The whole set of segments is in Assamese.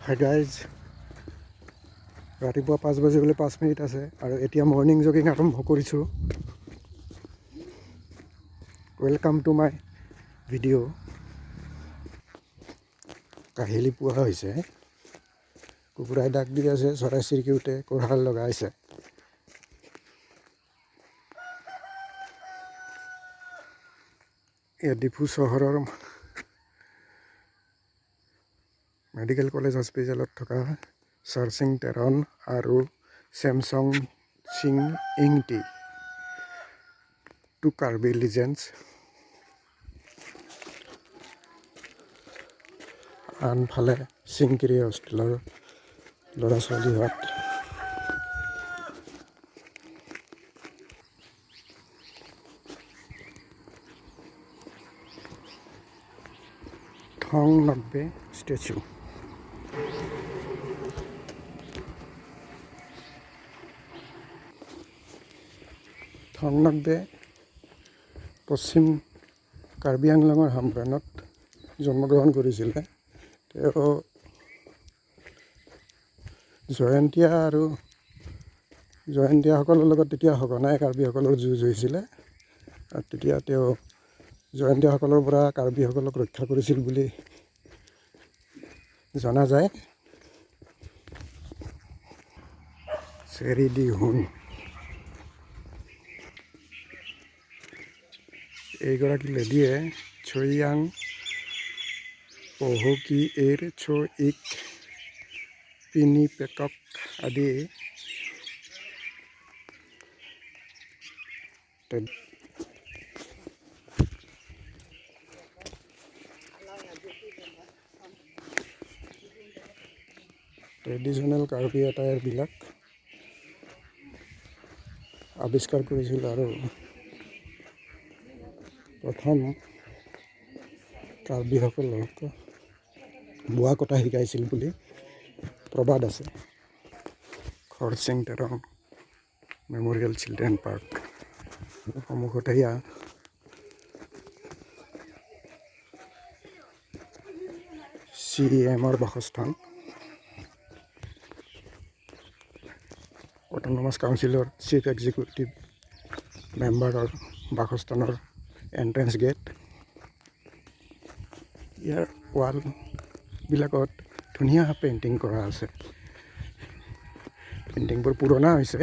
হাই গাইজ, ৰাতিপুৱা 5 বাজিবলৈ 5 মিনিট আছে আৰু এতিয়া মৰ্ণিং জগিং আৰম্ভ কৰিছোঁ। Welcome to my video. কাহিলি পুৱা হৈছে। কুকুৰাই ডাক দি আছে, চৰাই চিৰিকটিয়ে কোৰাল লগাইছে। এয়া ডিফু চহৰৰ মেডিকেল কলেজ হস্পিটেলত থকা চাৰচিং টেৰণ আৰু চেমচং চিং ইংটি, টু কাৰ্বি লিজেণ্ডছ। আনফালে চিংকিৰি হোষ্টেলৰ ল'ৰা ছোৱালীহঁত। থং নব্বে ষ্টেচু। থং নব্বে পশ্চিম কাৰ্বি আংলঙৰ হামৰেণত জন্মগ্ৰহণ কৰিছিলে। তেওঁ জয়ন্তীয়া আৰু জয়ন্তীয়াসকলৰ লগত তেতিয়া সঘনাই কাৰ্বিসকলৰ যুঁজ হৈছিলে আৰু তেতিয়া তেওঁ জয়ন্তীয়াসকলৰ পৰা কাৰ্বিসকলক ৰক্ষা কৰিছিল বুলি জনা যায়। চেৰি দি হুন। এইগৰাকী লেডিয়ে ছৈয়াং পহকি এৰ ছ ইক পিনি পেকক আদি। ট্ৰেডিশ্যনেল কাৰ্বি এটায়াৰবিলাক আৱিষ্কাৰ কৰিছিল আৰু প্ৰথম কাৰ্বিসকলক বোৱা কটা শিকাইছিল বুলি প্ৰবাদ আছে। Kharsing Terang memorial children park সন্মুখতে এয়া চি এমৰ বাসস্থান, অট'নমাছ কাউন্সিলৰ চিফ এক্সিকিউটিভ মেম্বাৰৰ বাসস্থানৰ এণ্ট্ৰেঞ্চ গেট। ইয়াৰ ৱালবিলাকত ধুনীয়া পেইণ্টিং কৰা আছে। পেইণ্টিংবোৰ পুৰণা হৈছে।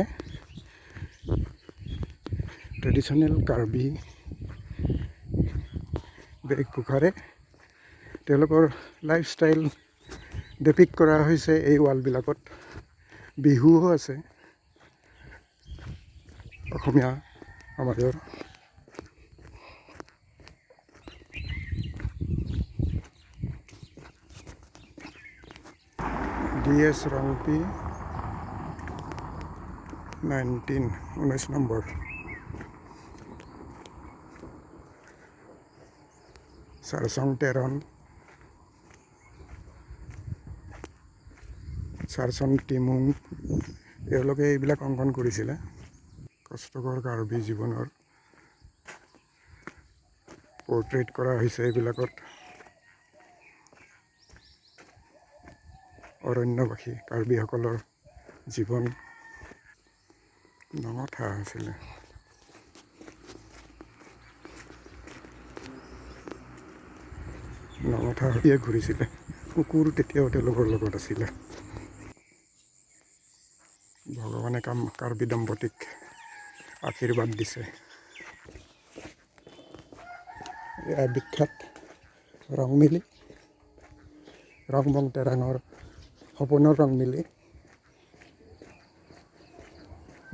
ট্ৰেডিশ্যনেল কাৰ্বি বেশভূষাৰে তেওঁলোকৰ লাইফষ্টাইল ডিপিক্ট কৰা হৈছে এই ৱালবিলাকত। বিহুও আছে অসমীয়া সমাজৰ। D S Rongpi, 19, 19 number. Sarsong Teron, Sarsong Timung, এওঁলোকে এইবিলাক অংকন কৰিছিলে। কষ্টকৰ কাৰ্বি জীৱনৰ পৰ্ট্ৰেইট কৰা হৈছে এইবিলাকত। অৰণ্যবাসী কাৰ্বিসকলৰ জীৱন। নঙঠা আছিলে। নঙঠা হৈয়ে ঘূৰিছিলে। কুকুৰ তেতিয়াও তেওঁলোকৰ লগত আছিলে। ভগৱানে কাৰ্বি দম্পতীক আশীৰ্বাদ দিছে। এয়া বিখ্যাত ৰংমিলি, ৰংবং তেৰাঙৰ সপোনৰ ৰংমিলি।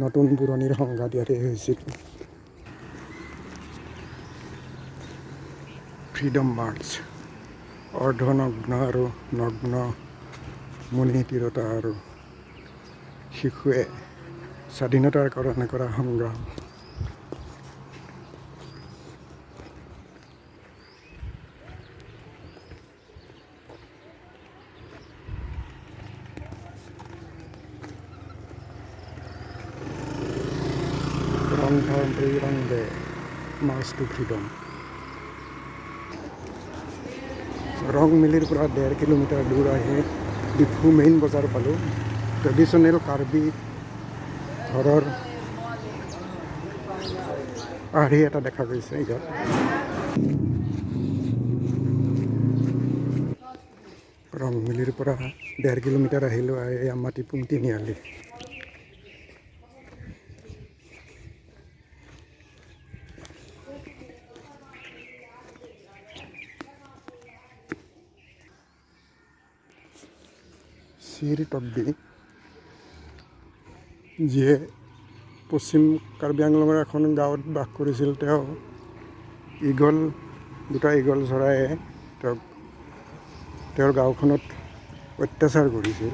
নতুন পুৰণিৰ সংঘাত ইয়াতে হৈছিল। ফ্ৰীডম মাৰ্চ, অৰ্ধনগ্ন আৰু নগ্ন মুনি তিৰোতা আৰু শিশুৱে স্বাধীনতাৰ কাৰণে কৰা সংগ্ৰাম। ৰংথৰ মাৰ্চ টু ফ্ৰীডম। ৰংমিলিৰ পৰা 1.5 কিলোমিটাৰ দূৰ আহি ডিফু মেইন বজাৰ পালোঁ। ট্ৰেডিশ্যনেল কাৰ্বি ঘৰৰ আৰ্হি এটা দেখা গৈছে ইয়াত। ৰংমিলিৰ পৰা 1.5 কিলোমিটাৰ আহিলোঁ, এয়া মাটিপুং তিনিআলি। চিৰ তব্বি, যিয়ে পশ্চিম কাৰ্বি আংলঙৰ এখন গাঁৱত বাস কৰিছিল, তেওঁ ঈগল, দুটা ঈগল চৰাইয়ে তেওঁক তেওঁৰ গাঁওখনত অত্যাচাৰ কৰিছিল।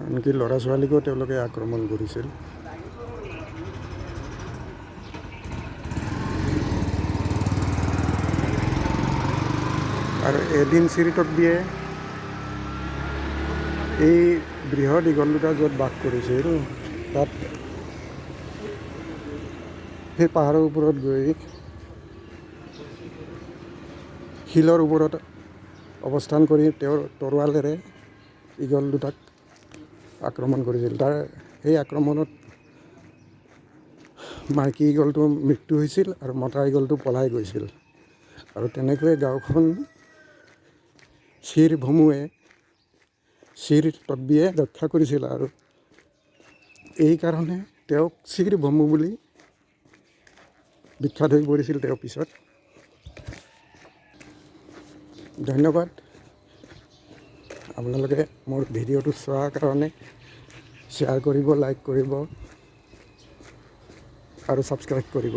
আনকি ল'ৰা ছোৱালীকো তেওঁলোকে আক্ৰমণ কৰিছিল। আৰু এদিন চিৰিতকবিয়ে এই বৃহৎ ঈগল দুটা য'ত বাস কৰিছিল তাত সেই পাহাৰৰ ওপৰত গৈ শিলৰ ওপৰত অৱস্থান কৰি তেওঁৰ তৰোৱালেৰে ঈগল দুটাক আক্ৰমণ কৰিছিল। তাৰ সেই আক্ৰমণত মাইকী ঈগলটো মৃত্যু হৈছিল আৰু মতা ঈগলটো পলাই গৈছিল। আৰু তেনেকৈয়ে গাঁওখন চিৰ ভমুৱে, চিৰ তব্বিয়ে ৰক্ষা কৰিছিল। আৰু এইকাৰণে তেওঁক চিৰ ভমু বুলি বিখ্যাত হৈ পৰিছিল তেওঁ পিছত। ধন্যবাদ আপোনালোকে মোৰ ভিডিঅ'টো চোৱাৰ কাৰণে। শ্বেয়াৰ কৰিব, লাইক কৰিব আৰু ছাবস্ক্ৰাইব কৰিব।